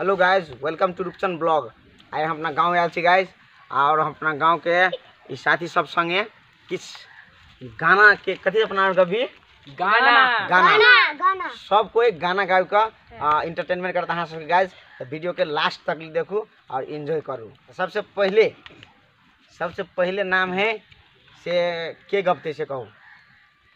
Hello guys, welcome to Rupchan blog. आइ हम अपना गाँव आयल छी गाइज, और हम अपना गाँव के ई साथी सब संगे किछु गाना के कथी अपना कभी गाना गाना गाना सब कोई गाना गाबि कऽ इंटरटेनमेंट करत अहाँ सबके गाइज। तऽ वीडियो के लास्ट तक देखू और एंजॉय करू। सबसे पहले नाम है से के गबते से कहू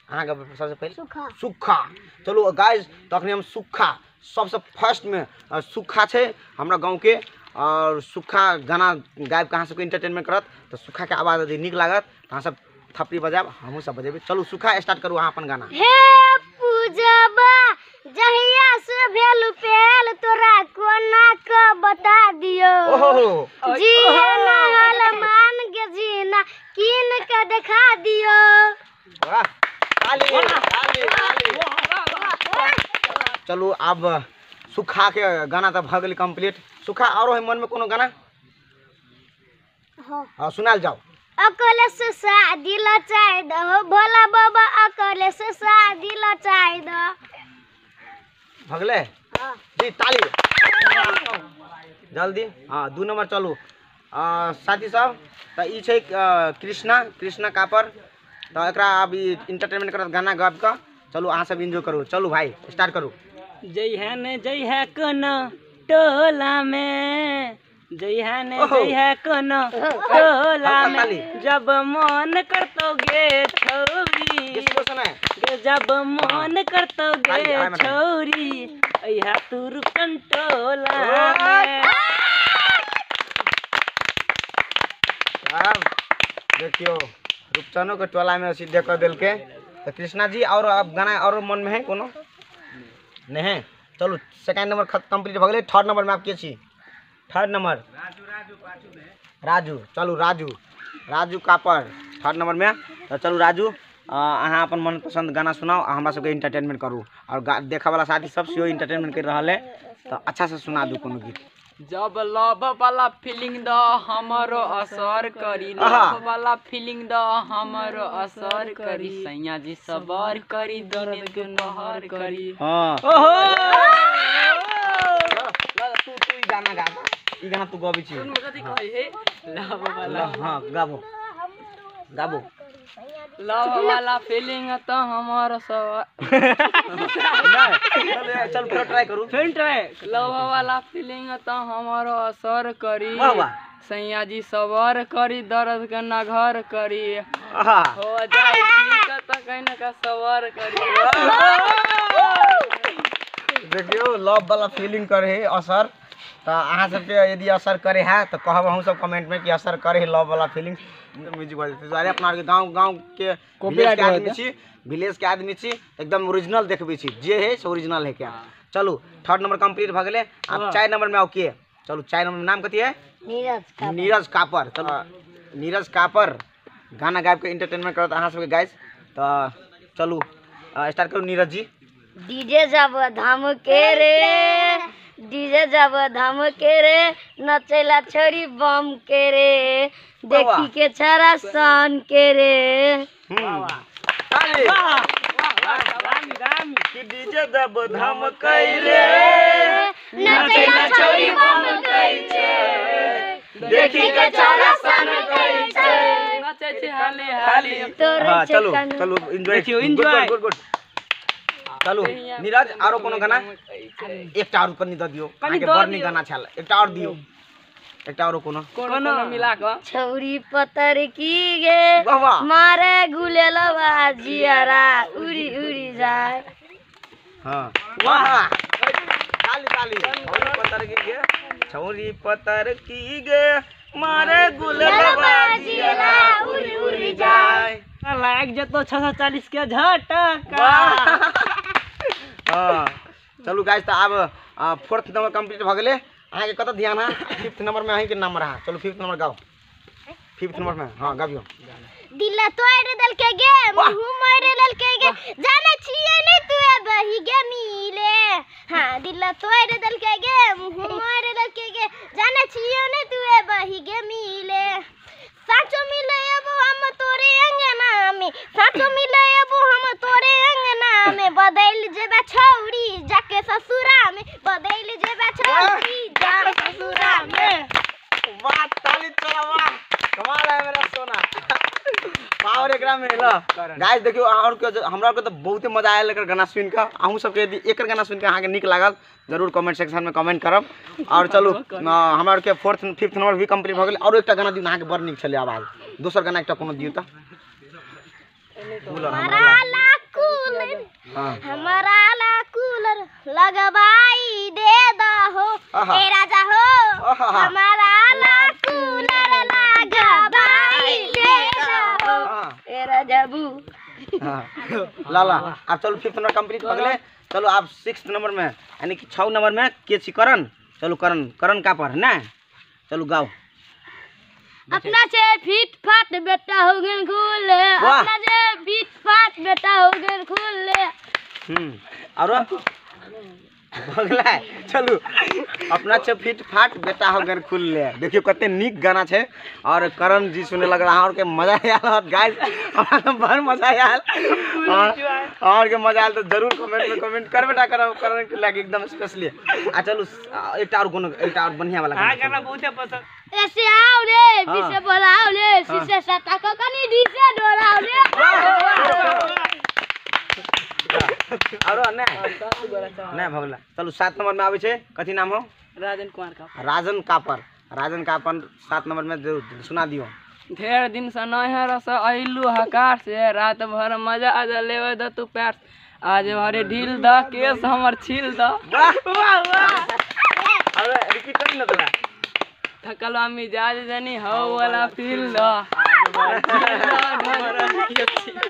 अहाँ गबे सबसे पहले सुखा। चलू गाइज, तखनी हम सुखा सबसे फर्स्ट में सुखा छै हमरा गाँव के, और सुखा गाना गाबि कऽ अहाँ सबके इंटरटेनमेंट करत। तऽ सुखा के आवाज यदि नीक लागत तऽ अहाँ सब थपड़ी बजायब, हमहूँ सब बजेबै। चलू सुखा स्टार्ट करू अहाँ अपन गाना। हे पूजबा जहिया से भेल पेल तोरा कोना के बता दियो, जी हल मान के जीना कीन के देखा दियो। वाह, ताली ताली ताली। चलू आब सुखा के गाना तऽ भऽ गेल कंप्लीट। सुखा आरो है मन में कोनो गाना? हाँ सुनाल जाओ। अकले से शादी लचाई दो भोला बाबा, अकले से शादी लचाई दो। भगले हाँ। जी ताली जल्दी। हाँ 2 नंबर चलू साथी सब। तऽ ई छै कृष्णा, कृष्णा कापर। तऽ एकरा अब इंटरटेनमेंट करत गाना गाबि कऽ। चलू अहाँ सब एंजॉय करू। चलू भाई स्टार्ट करू। जइहा ने जइहा कोनो टोला में, जइहा ने जइहा कोनो टोला में, जब मन करतो गे छौरी, जब मन करतो गे छौरी, अइहा तू रुपचन टोला में। देखियो रुपचनो के टोला में सीधे कर देलके। तो कृष्णा जी और अब गाना और मन में है कोनो नहीं है? चलू सेकंड नंबर कंप्लीट भ गेलै। थर्ड नंबर में आप के छी? Third number Raju. चलू राजू, राजू कापर थर्ड नंबर में। तो चलू राजू अहाँ अपन मनपसंद गाना सुनाउ आ हमरा सबके इंटरटेनमेंट करू, और देखऽ वाला साथी सब सेहो इंटरटेनमेंट कर रहल है। तो अच्छा से सुना दू कोनो गीत। जब लव वाला फीलिंग द हमरो असर करी, लव वाला फीलिंग द हमरो असर करी, सैया जी सबर करी दर्द के नहर करी। हां ओहो तू तू ई गाना गा, ई गाना तू गाबै छी। सुन कथि कहै हे लव वाला? हां गाबो गाबो। लव वाला फीलिंग त हमर सब नहीं। चल फिर ट्राई करू, फिर ट्राई। लव वाला फीलिंग त हमर असर करी, सैया जी सबर करी दर्द के ना घर करी, हो जाए ठीक त कहीं ना का सबर करी। देखियो लव वाला फीलिंग करे है असर। तो अहाँ सबके यदि असर करे है तो कहब अहूँ सब कमेंट में कि असर करे है लव वाला फीलिंग। म्यूजिक बजते दुआरे अपना आरके गाँव गाँव के विलेज के आदमी छी, विलेज के आदमी छी, एकदम ओरिजिनल देखबै छी, जे है से ओरिजिनल है क्या। चलू थर्ड नंबर कंप्लीट भऽ गेलै। आब 4 नंबर में आउ के? चलू 4 नंबर में नाम कथी है? नीरज कापर। नीरज कापर। चलू नीरज कापर गाना गाबि के इंटरटेनमेंट करत अहाँ सबके गाइज। तऽ चलू स्टार्ट करू नीरज जी। डीजे जब धाम के रे, डीजे जब धाम के रे, नचैला छोरी बम के रे, देखी के छरा सन के रे। डीजे जब धाम के रे, नचैला छोरी बम के रे, देखी के छरा सन के रे, नचै छै हाली हाली। हां चलू चलू एंजॉय एंजॉय गुड गुड। चलू नीरज आरो कोनो गाना? एकटा आरो कनि दऽ दियौ, अहाँके बड़ नीक गाना छल, एकटा और दियौ, एकटा आरो कोनो कोनो मिला कऽ। छौरी पतर की गे मारे गुलेलवा जियरा उड़ी उड़ी जाए। हां वाह ताली ताली। छौरी पतर की गे, छौरी पतर की गे, मारे गुलेलवा जियरा उड़ी उड़ी जाए। लाग जतो 640 के झटका। हाँ चलू गाइस, तो आब 4th number complete भऽ गेलै। अहाँके कतऽ ध्यान है? 5th number में अहींके नंबर है। चलू 5th number गाओ, 5th number में हाँ गाबियो। दिल तोड़ देलकै गे, मुँह मारि देलकै गे, जानै छियै नै तू बही गे मिले। हाँ दिल तोड़ देलकै गे, मुँह मारि देलकै गे, जानै छियै नै तू बही गे मिले। साचो मिले अब हम तोरे अंगना में, साचो मिले अब हम तोरे अंगना में, बदल जेबा छौरी जाके ससुरा में, बदल जेबा छौरी। वाह ताली चला, वाह कमाल है मेरा सोना, पावर एकरा में ल। गाइस देखियो और के हमरा के तो बहुते मजा आयल एकर गाना सुन के। अहूँ सबके यदि एकर गाना सुन के अहाँके नीक लागल जरूर कमेंट सेक्शन में कमेंट करब। और चलू हमरा के फोर्थ फिफ्थ नंबर भी कंप्लीट भऽ गेल। और एकटा गाना दियौ, अहाँके बड़ नीक छलै आवाज, दोसर गाना एकटा कोनो दियौ तऽ। हमारा ला कूलर लगवाई दे दहो ए राजा हो, हमारा ला कूलर लगवाई दे दहो ए राजा बू। ला ला आप चलू फिफ्थ नंबर कंप्लीट भऽ गेलै। चलू आप सिक्स्थ नंबर में यानी कि 6 नंबर में के छी करण। चलू करण, करण का पर ना, चलू गाओ। अपना से फिट फाट बेटा हो गेल खुले, अपना से फिट फाट बेटा हो गेल खुले। और भऽ गेलै। चलू अपना से फिट फाट बेटा हो गेल खुले। देखियो कते नीक गाना छै और करण जी सुने लग रहा और के मजा आयल गाइस, हमरा बड़ मजा आयल और के मजा आयल तो जरूर कमेंट में कमेंट कर बेटा करब करण के लागे एकदम स्पेशली। आ चलू एकटा और कोनो एकटा और बढ़िया वाला गाना बहुत पसंद। ऐसे आओ रे पीछे बोलाओ रे शीशे सटा को कनी डीसे डोराओ रे। और नहीं भऽ गेलै। चलू 7 नंबर में आबै छै, कथी नाम हो? राजन कुमार का। राजन कापर, राजन कापर 7 नंबर में जरूर सुना दियो। ढेर दिन से नहर से अइलू हकार से, रात भर मजा आ जा लेवे द तू पैर, आज भरे ढील the case हमर छील द। वाह वाह वाह। अरे रिपीट कर न तोरा। थकलवा मिजाज जनी हो वाला फील the.